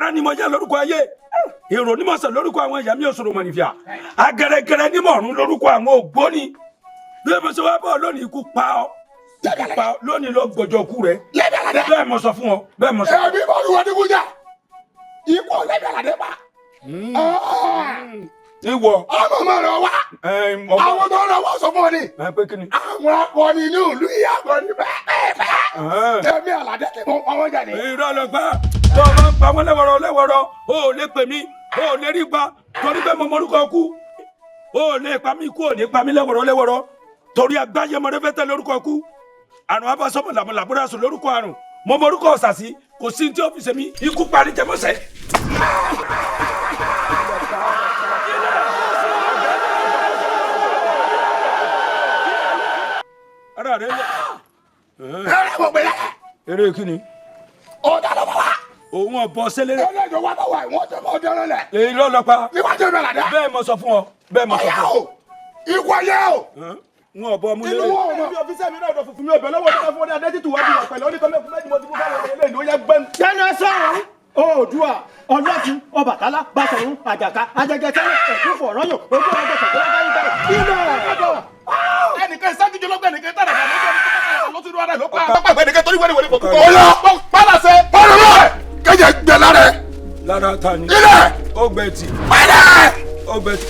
Ara ni mo jẹ́ lórúkọ ayé. Èrò ni mo sọ lórúkọ àwọn ìyá mi òṣòro mọ̀nìfìà. Agẹrẹgẹrẹ ní mọ̀ọ́rùn lórúkọ àwọn ògbóni. Bí mo ṣe wá bọ̀ lónìí ikú pa ọ́. Pa ọ́ lónìí ló gbọ́jọ́ kú rẹ̀. Lẹ́bi Aládé. Bẹ́ẹ̀ mo sọ fún ọ. Bẹ́ẹ̀ mo sọ. Ẹbí bọ́ọ̀lù wọn ní kújà. Ikú lẹ́bi Aládé pa. Ìwọ. Ọmọ mọ̀ rẹ̀ wá. Àwọn tó rẹ̀ wá sọ fún ọ ni. Ẹ pé kí ni? Àwọn akọni inú ìlú yìí akọni bẹ́ẹ̀ bẹ́ẹ̀. Ẹbí Aládé ti mọ àwọn jáde. Irọ́ ló gbá. Tó o bá ń pa wọ́n lẹ́wọ̀rọ̀ lẹ́wọ̀rọ̀, o ò lè pè mí, o ò lè rí pa, torí pé mo mọrúkọ kú. O ò lè pa mí kú, ò ní pa mí lẹ́wọ̀rọ̀ lẹ́wọ̀rọ̀. Torí agbáyé mọ̀rẹ́fẹ́tẹ́ lórúkọ kú. Àrùn abasọ́mọ̀ làmúlàbúrà sùn lórúkọ àrùn. Mo mọrúkọ ọ̀sàsí, kò sí tí ó fi ṣe mí, ikú parí jẹmọ́sẹ̀. Ara rẹ lẹ. Ẹrẹ mo gbé lẹ. Eré kí ni? Ó dáná bá wa. Òun ọ̀bọ sẹ́lẹ̀. Ẹlẹ́jọ̀ wá bá wa ìwọ́n tẹ mọ́ dáná lẹ̀. Irọ́ ló pa. Níwájú mi Aládé. Bẹ́ẹ̀ mo sọ fún ọ. Bẹ́ẹ̀ mo sọ fún ọ. Ọ̀yá o, ikú ayé o. Wọn ọ̀bọ mú Inú lérè. wọn ò mọ̀. Bí ọ́fíìsì mi náà dọ̀ funfun mi ò bẹ̀ lọ́wọ́ tó fún ọ ní adétutù wá bí wà pẹ̀lú oníkan mẹ́kún méjì mo ti fún fáwọn ilé ìlú ó yẹ gbẹ́nu. Jẹ́nu ẹ sọ̀rọ̀ Oòduà Ọlọ́fin Ọbàtálá Báṣọ̀run Àjàká Ajẹgẹtẹ́lẹ̀ Ẹ̀kúfọ̀ Ọ̀rọ̀yàn Ojú ọjọ́ Ṣàkólákáyíká Ilé ọ̀dọ̀. Ẹnìkan ìságíjọ lọ́gbẹ̀ ẹnìkan tààrà lọ́sọ̀rọ̀ ara ẹ̀ ló pa. Pápá ẹnìkan torí wẹ́rẹ́ wẹ́rẹ́ kò kọ́. Ọ̀yá. Pálàṣẹ. Bọ́ọ̀lù kẹjẹ gbẹ lára ẹ. Lára ta ni? Ilẹ̀. Ó gbẹ tì. Pẹ́lẹ́. Ó gbẹ tì.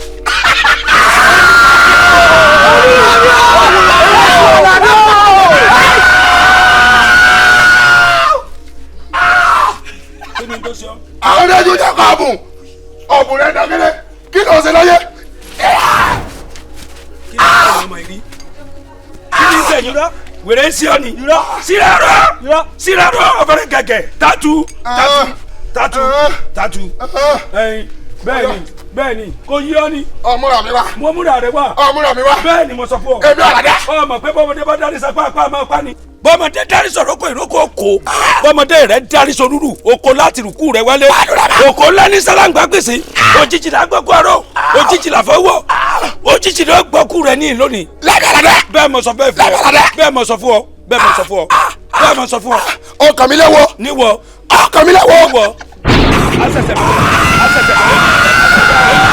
Kí ni tó ṣe ọ́? Àwọn ẹjọ́ jẹ́ kọ́ ọ̀bùn. Ọ̀bùn rẹ̀ dọ́kẹ́lẹ́. Kí ló ṣe láyé? Kí ni ìṣẹ̀yìn ọmọ yìí rí? Kí ni ìṣẹ̀yìn rọ? Wèrè ń ṣe ọ ni. Sírarọ! Sírarọ ọ̀fẹ́rẹ́ gẹ̀gẹ̀. Tatu! Tatu! Tatu! Tatu! Ẹyin bẹ́ẹ̀ni bẹ́ẹ̀ni kò yí ọ ni. Ọmúra mi wá. Mo múra rẹ wá. Ọmúra mi wá. Bẹ́ẹ̀ni mo sọ fún ọ. Èmi Aládé. Ọmọ pé bọ́mọdé bá dárí sapá apá máa pa ni. Bọ́mọdé dárí sọ̀rọ̀ kó ìrókò kò. Bọ́mọdé rẹ̀ dárí sorúrù oko láti rùkú rẹ̀ wálé. Oko ńlá ní sálàǹgbá gbèsè. Òjijì là gbọ́kú aró. Òjijì là fọwọ́. Òjijì ló gbọ́kú rẹ̀ ní lónìí. Lẹ́bi Aládé. Bẹ́ẹ̀ mo sọ bẹ́ẹ̀ fún ọ. Lẹ́bi Aládé. Bẹ́ẹ̀ mo sọ fún ọ. Bẹ́ẹ̀ mo sọ fún ọ. Bẹ́ẹ̀ mo sọ fún ọ. Ọkàn mi lẹ́wọ̀. Níwọ. Ọkàn mi lẹ́wọ̀. Níwọ. Asẹsẹ bẹ̀rẹ̀. Asẹsẹ bẹ̀rẹ̀.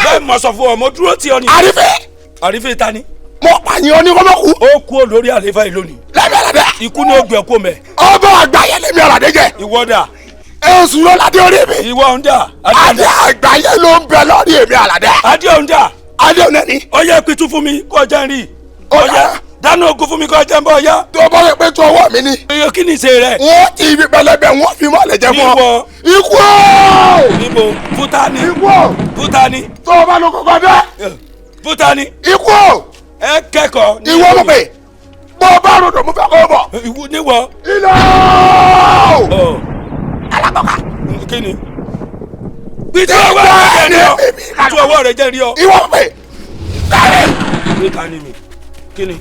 Bẹ́ẹ̀ mo sọ fún ọ, mo dúró tì ọ ni. Àrífín. Àrífín ta ni? Mo pààyàn ní kọ́mọ́kù. Ó kú olórí àlefa yìí lónìí. Lẹ́bi Aládé. Ikú ni ó gbẹ kó mẹ́. Ọba àgbáyé lèmi Aládé jẹ. Ìwọ dà. Èsù ló ládé orí mi. Ìwọ ń dà. Adé àgbáyé ló ń bẹ lórí èmi Aládé. Adé òun dà. Adé òun ẹni. Ó yẹ pitú fún mi kó jẹ́ ń rí. Ó yẹ dáná ogun fún mi kó jẹ́ ń bọ̀ yá. Tó bá yẹ pé tó ọwọ́ mi ni. Iye kí ni ìṣe rẹ̀? Wọ́n ti ibi pẹlẹbẹ wọ́n fi mọ́lẹ̀ jẹ fún ọ. Níbo? Ikú o! Níbo? Fúta ni. Ikú o! Fúta ni. Tó o bá lọ kọ́kọ́ dé. Fúta ni. Ikú o! Ẹ kẹ́kọ̀ọ́. Ìwọ ló pè. Bó o bá ròdò mo fẹ́ kó o bọ̀. Ìwọ níwọ. Ilé o! Alákọ̀ọ́kà. Kí ni? Pitú ọwọ́ rẹ̀ jẹ́ rí ọ. Pitú ọwọ́ rẹ̀ jẹ́ rí ọ. Ìwọ ló pè. Kárí. Níta ni mi. Kí ni?